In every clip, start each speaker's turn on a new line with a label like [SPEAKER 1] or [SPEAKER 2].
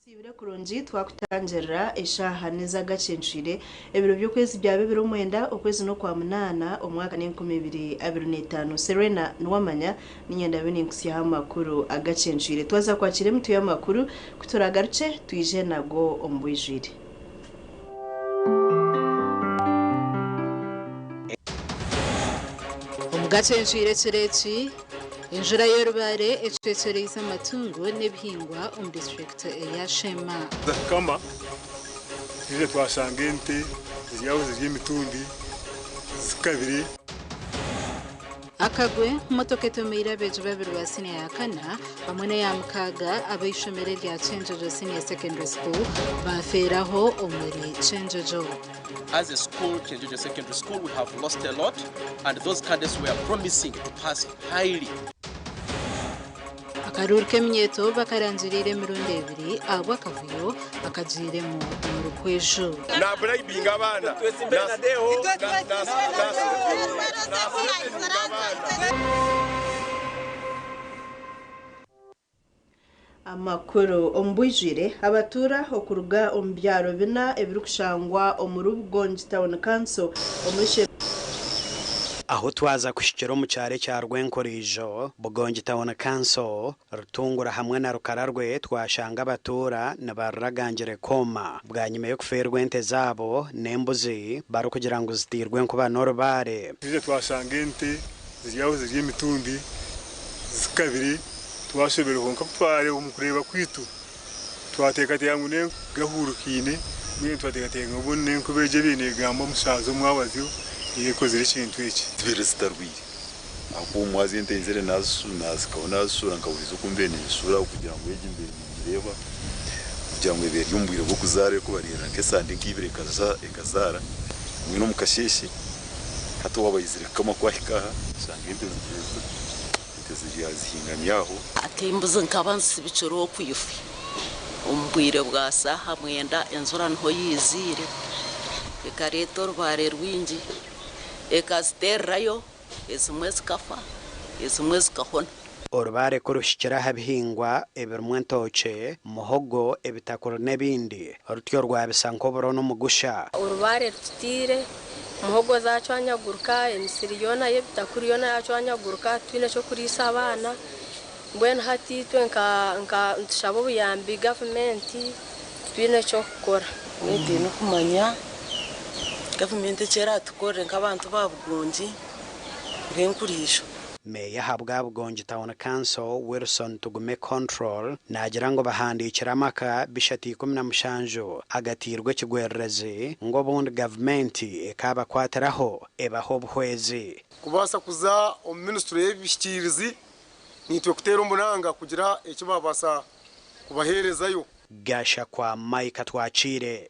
[SPEAKER 1] Siibire kurungi twakutangirira eshaaha n'ez'agacencwire ebiro by'okwezi byaba ebiro mwenda okwezi n'okwamunaana omwaka n'enkumi ibiri abiri n'etaano. Serena Niwamanya niinyenda mbe ninkutsyaho amakuru agacencwire. Twaza kwakira emitwe y'amakuru ku turaagarukye twije nago omu bwijwire.
[SPEAKER 2] Omu gacencwire ekiro eki, enjura y'orubaare ecwekyereize amatungo n'ebihingwa omu disiturikiti eya Sheema.
[SPEAKER 3] Kukama twija twashanga ente ziri aho ziri emitumbi zikabire.
[SPEAKER 2] Akagwe, Motoka etomeire abeegi babiri ba siniya ya kana hamwe n'eya mukaaga ab'eishomero erya Kyenjojo Senior Secondary School baafeeraho omuri Kyenjojo.
[SPEAKER 4] As a school, Kyenjojo Secondary School, we have lost a lot and those candidates were promising to pass highly.
[SPEAKER 2] Akaruuru k'eminyeeto bakarangiriire emirundi ebiri ahabw'akavuyo akagiiremu omuri Kweju.
[SPEAKER 5] Naburayibinga abaana.
[SPEAKER 1] Amakuru omu bwijwire, Abatuura okuruga omu byaro bina ebirikushangwa omuri Bugongi Town Council omuri.
[SPEAKER 6] Ahu twaza kuhikira omu kyaro ekya Rwenkoriijo, Bugongi Town Council, Rutungura hamwe na Rukararwe twashanga abatuura nibarira gangire kooma bwanyima y'okufeerwa ente zaabo n'embuzi barikugira ngu ziteirwe enkuba n'orubaare.
[SPEAKER 3] Twija twashanga ente ziri aho ziri emitumbi zikabire twashoberwa kwonka ku twareeba omu kureeba kwaitu twateekateeka ngu n'egahuurukaine mbwenu twateekateeka ngu obundi n'enkuba egyo ebaire neegamba omu shaaha z'omwabazyo niyo ekozire ekintu eki.
[SPEAKER 7] Zibaire zitarwaire ahakuba omwazi ente nzire nazikaho nazishuura nkahuriza oku mbaire ninzishuura kugira ngu egi mbaire ningireeba kugira ngu ebe eri omu bwire bw'okuzaara erikubaririra nk'esande nk'ibiri ekazaara mbwenu omu kasheeshe hati owaaba aizire kukama ku ahika aha ashanga ente ente ziri zihingami aho.
[SPEAKER 8] Hati embuzi nkaba nzitsibikire oku ifu omu bwire bwa saaha mwenda enjura niho yaiziire ekareeta orubaare rwingi ekaziteererayo ezimwe zikafa ezimwe zikahona.
[SPEAKER 6] Orubaare ku ruhikire aha bihingwa ebirimu entookye, muhogo, ebitakuri n'ebindi, rutyo rwabisa nk'oburo n'omugusha.
[SPEAKER 9] Orubaare rututiire, muhogo zaacwanyaguruka, emisiri yoona y'ebitakuri yoona yaacwanyaguruka, titwine ky'okuriisa abaana. Mbwenu hati itwe nka nka nitushaba obuyambi gavumenti, titwine ky'okukora.
[SPEAKER 10] Mbwenu twine kumanya gavumenti eki eratukorere nk'abantu ba Bugongi bw'enkuriijo.
[SPEAKER 6] Meeya ahabwa Bugongi Town Council, Wilson Tugume Control naagira ngu bahandiikire amaka bishatu 17 agatiirwe ekigwererezi ngu obundi gavumenti ekaabakwatiraho ebahe obuhwezi.
[SPEAKER 11] Kubaasa kuza omu minisitule y'ebihikiirizi, naitwe kuteera omuranga kugira eki baabaasa kubaheerezayo.
[SPEAKER 6] Gashakwa Micah Twakiire.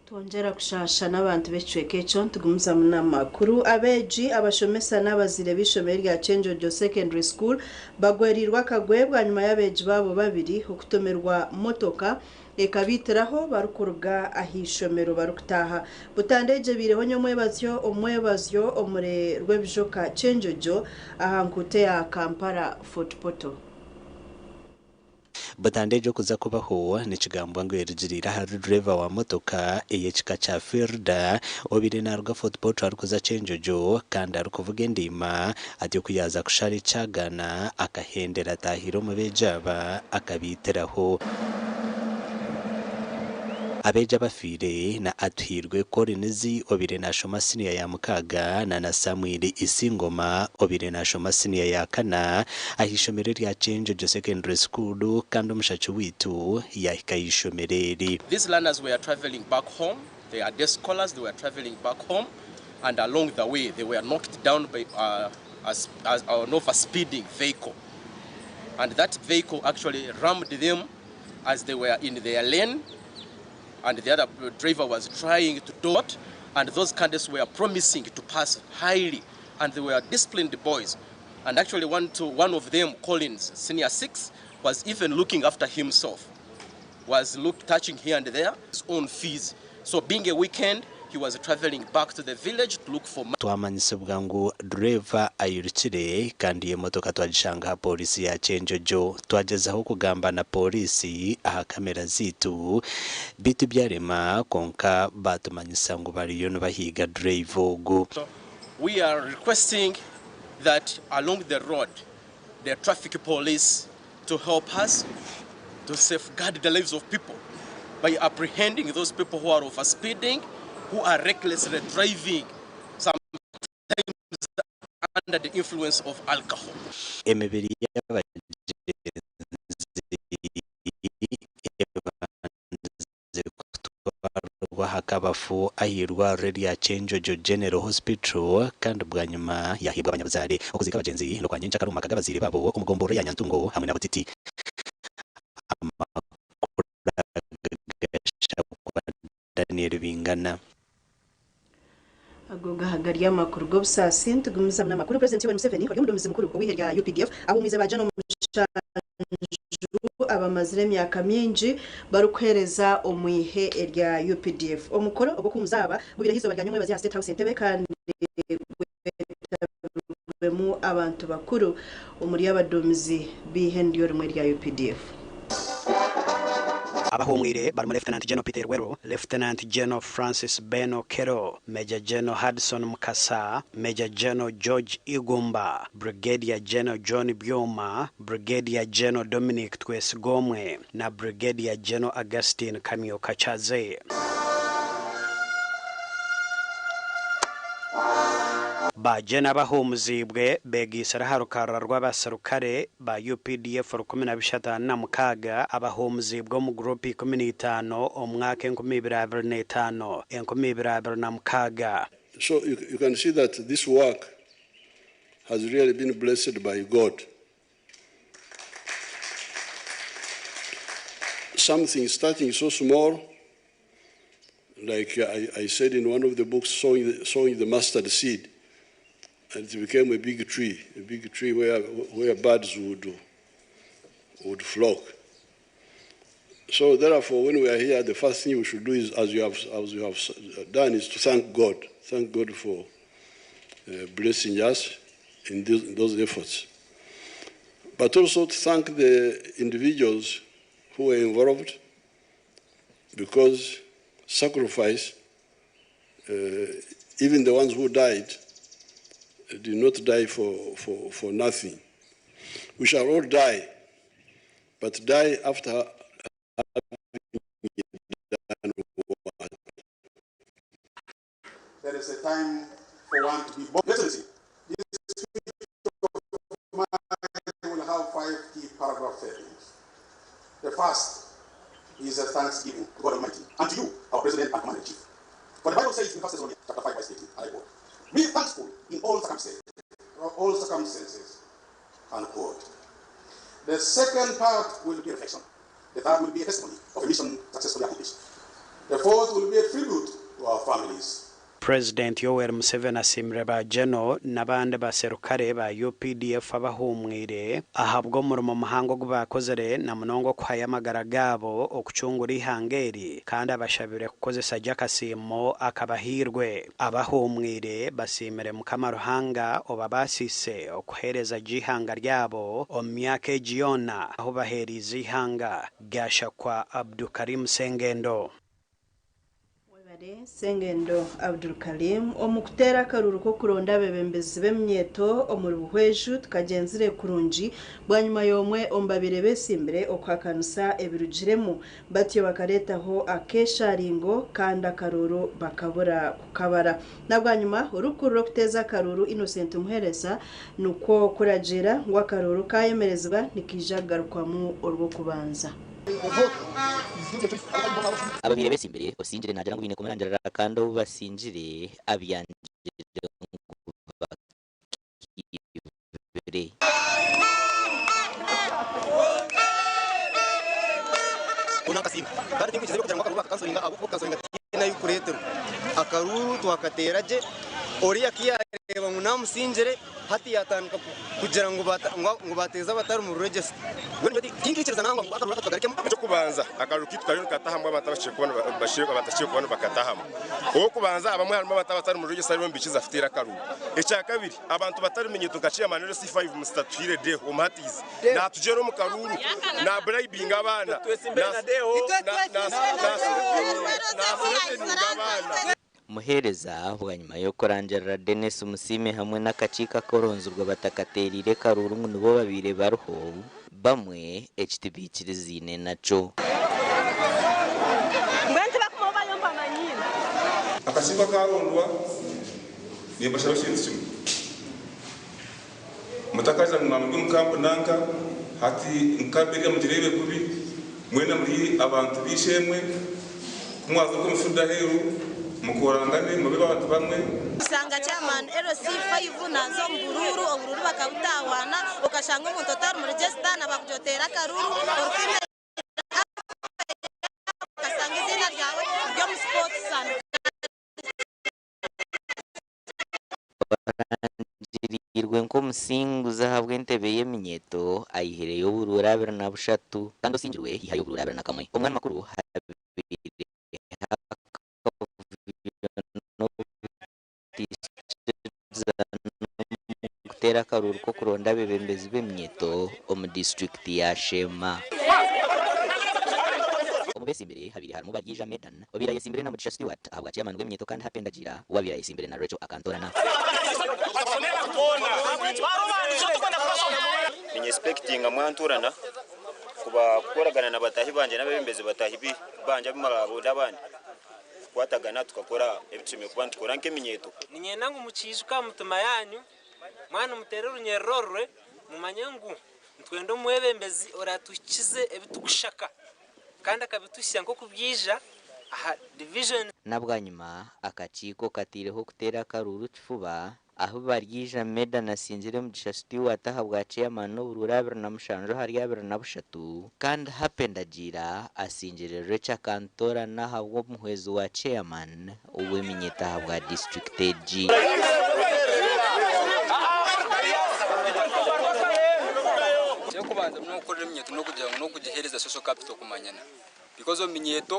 [SPEAKER 1] Twongyera kushaasha n'abantu b'ekicweka ekyo nitugumizamu n'amakuru. Abeegi, abashomesa n'abazaire b'eishomero erya Kyenjojo Secondary School bagwereirwe akagwe bwanyima y'abeegi baabo babiri okutomerwa motoka ekabaitiraho barikuruga ah'eishomero barikutaaha. Butanda egyo ebaireho nyomwebazyo omwebazyo omuri Rwebijoka Kyenjojo aha nkuuto eya Kampala Fort Portal.
[SPEAKER 12] Butandu egyo kuza kubaho nikigambwa ngu erugiriire ahari dureeva wa motoka ey'ekika kya Fielder obaire naruga Fort Portal arikuza Kyenjojo kandi arikuvuga endiima atyo ku yaaza kushara ekyagaana akahendera ataahire omu beegi aba akabaitiraho. Abeegi abafiire na Atuhairwe Collins obaire nashoma siniya ya mukaaga na na Samuel Isingoma obaire nashoma siniya ya kana ah'eishomero erya Kyenjojo Secondary School kandi omushaki waitu yahika ah'eishomero eri.
[SPEAKER 4] These learners were travelling back home, they are day scholars, they were travelling back home and along the way they were knocked down by a, a, a, an overspeeding vehicle. And that vehicle actually rammed them as they were in their lane and the other driver was trying to dot and those candidates were promising to pass highly and they were disciplined boys. And actually one, to, one of them, Collins, senior six, was even looking after himself, was look, touching here and there, his own fees. So being a weekend, he was traveling back to the village to look for money.
[SPEAKER 12] Twamanyisibwa ngu dureeva ayirukire kandi emotoka twagishanga aha pooriisi ya Kyenjojo. Twagyezaho kugamba na pooriisi aha kamera zaitu beitu byarema kwonka baatumanyisa ngu bariyo nibahiiga dureeva ogu.
[SPEAKER 4] We are requesting that along the road, the traffic police to help us to safeguard the lives of people by apprehending those people who are overspeeding, who are recklessly driving, sometimes under the influence of alcohol.
[SPEAKER 12] Emibiri y'abagyenzi ebandize kutwarwa aha kabafu ah'eirwariro erya Kyenjojo General Hospital kandi bwanyima yaheebwa abanyabuzaare. Okuziika abagyenzi n'okwa nyenkyakare omu maka g'abazaire baabo omu gomborora ya Nyantungo hamwe na Butiti. Amakuru aga gashakwa Daniel Bingana.
[SPEAKER 1] Ago gaha gari amakuru g'obusaasi. Nitugumizamu n'amakuru. Purezidenti Yoweri Museveni ori omuduumizi mukuru ow'eihe rya UPDF ahuumwize ba General mushanju abamazire emyaka mingi barikuheereza omu ihe erya UPDF. Omukoro ogw'okuhuumuza aba gubaireho eizooba rya nyomwebazi aha State House Entebbe kandi gwetabirwemu abantu bakuru omuri abaduumizi b'eihe niryo rimwe erya UPDF.
[SPEAKER 6] Abahumwire barimu Lieutenant General Peter Rweru, Lieutenant General Francis Ben Okello, Major General Hudson Mukasa, Major General George Igumba, Brigadier General John Byoma, Brigadier General Dominic Twesigomwe na Brigadier General Augustine Kamyo Kachaze. Ba Gen abahuumuziibwe beegaitsire aha rukarara rw'abaserukare ba UPDF 1306 abahuumuziibwe omu guruupu 15 omu mwaka 2025, 2026.
[SPEAKER 5] So you, you can see that this work has really been blessed by God. Something starting so small, like I, I said in one of the books, sowing the, sowing the mustard seed, and it became a big tree, a big tree where, where birds would, would flock. So therefore, when we are here, the first thing we should do is, as you have, as you have done, is to thank God. Thank God for blessing us in, this, in those efforts. But also to thank the individuals who were involved, because sacrifice, even the ones who died, did not die for, for, for nothing. We shall all die, but die after having done what?
[SPEAKER 13] There is a time for one to be born. Excellency, this speech of mine will have 5 key paragraph headings. The first is a thanksgiving to God Almighty and to you, our President and Commander-in-Chief. For the Bible says in 1 Thessalonians chapter 5, verse 18, and I quote, "Be thankful in all circumstances, all circumstances," unquote. The second part will be reflection. The third will be a testimony of a mission successfully accomplished. The fourth will be a tribute to our families.
[SPEAKER 6] Purezidenti Yoweri Museveni asiimire ba General n'abandi baserukare ba UPDF abahuumwire ahabw'omurimo muhango ogu baakozire na munonga okuhayo amagara gaabo okucungura eihanga eri kandi abashabire kukozesa gye akasiimo akabahairwe. Abahuumwire basiimire Mukama Ruhanga obabaasiise okuheereza gye eihanga ryabo omu myaka egi yoona ahu baheeriize eihanga. Gashakwa Abdukarim Sengendo.
[SPEAKER 1] Kare Sengendo Abdulkarim omu kuteera akaruru k'okuronda abeebembezi b'eminyeeto omuri Buhweju tukagyenzire kurungi bwanyima y'omwe omu babaire beesimbire okuhakanisa ebirugiremu batyo bakareetaho akeesharingo kandi akaruru bakabura kukabara. Na bwanyima orikukurira okuteeza akaruru Innocent Muhereza nikwo kuragiira ngu akaruru kaayemerezibwa nikaija kugarukwamu orw'okubanza.
[SPEAKER 14] Ababaire besimbire osingire naagira ngu baine kumurangirira kandi ou basingire abyangire ngu bakiibire.
[SPEAKER 15] Akaruuru twakateera gye, oriya ku yaareeba ngu naamusingire hati yaatandika kugira ngu ngu baateeza abatari mu register. Mbwenu nyowe tinkiikiriza nangwa ngu akaruru aka tukagarukemu.
[SPEAKER 16] Eky'okubanza, akaruru kaitu kariyo nikatahamu abantu abahikire kuba abatahikire kuba nibakatahamu. Ow'okubanza, abamwe harimu abantu abatari mu register aribo nibaikiriza kuteera akaruru. Ekyakabiri, abantu batari minyeeto nka chairman LC5 Mister Tuhiire Deo omuhatiizi naatugyera omu karuuru, naaburayibinga abaana, naasireteninga abaana.
[SPEAKER 14] Muheereza bwanyima y'okurangirira Denis Musiime hamwe n'akakiiko akoronzirwe batakateereire karuuru ngu nibo babaire bariho, bamwe eki tibaikirizaine nakyo.
[SPEAKER 16] Akakiiko akarondwa nimbashaba ekintu kimwe, mutakagira ngu mwamuri omu kampu nanka hati nkampu eriya mugireebe kubi, mwena muri abantu b'eishe-emwe, ku mwaza okwo omu field aheeru mukorangane mube abantu bamwe.
[SPEAKER 17] Oshanga chairman LC5 naaza omu buruuru, oburuuru bakabutaahwana, okashanga omuntu otari mu register na bakugira oteere akaruuru, orikwemerera okashanga eiziina ryawe riri omu spokesman.
[SPEAKER 14] Orangiriirwe nk'omusinguzi ahabw'entebe y'eminyeeto ayihireyo oburuuru 23 kandi osingirwe yaihayo oburuuru 21. Omwani makuru habaire akavuyo n'obuteikirizana omu kuteera akaruuru k'okuronda abeebembezi b'eminyeeto omu disiturikiti ya Sheema. Omu beesimbire habaire harimu Baryeija Medan, Obaire ayesimbire na Mugisha Stewart ahabwa chairman w'eminyeeto kandi Happy Ndagiira owabaire ayesimbire na Rachel Akantorana.
[SPEAKER 18] Ninyesipekitinga mwantorana kuba kukoragana na batahi bangye n'abebembezi batahi bangye abu murabonde abandi kukwatagana tukakora ebi tushemereire kuba nitukora nk'eminyeeto.
[SPEAKER 19] Niinyenda ngu mukiijuke aha mitima yaanyu, mwanu muteere orunyerere orwe, mumanye ngu nitwenda omwebembezi oraatuhikize ebi turikushaka kandi akabituhitsya nk'oku byaija aha division.
[SPEAKER 14] Na bwanyima akakiiko kataireho kuteera akaruuru kifuba ahu Baryeija Meda na Singire Mugisha Stewart ahabwa Chairman n'oburuuru 27 ahari 23 kandi Happy Ndagiira asingire Rachel Akantorana ahabw'omuhwezi wa Chairman w'eminyeeto ahabwa disiturikiti egi.
[SPEAKER 20] Eky'okubanza munonga kukorera eminyeeto n'okugira ngu n'okugiheereza social capital kumanyana because omu minyeeto.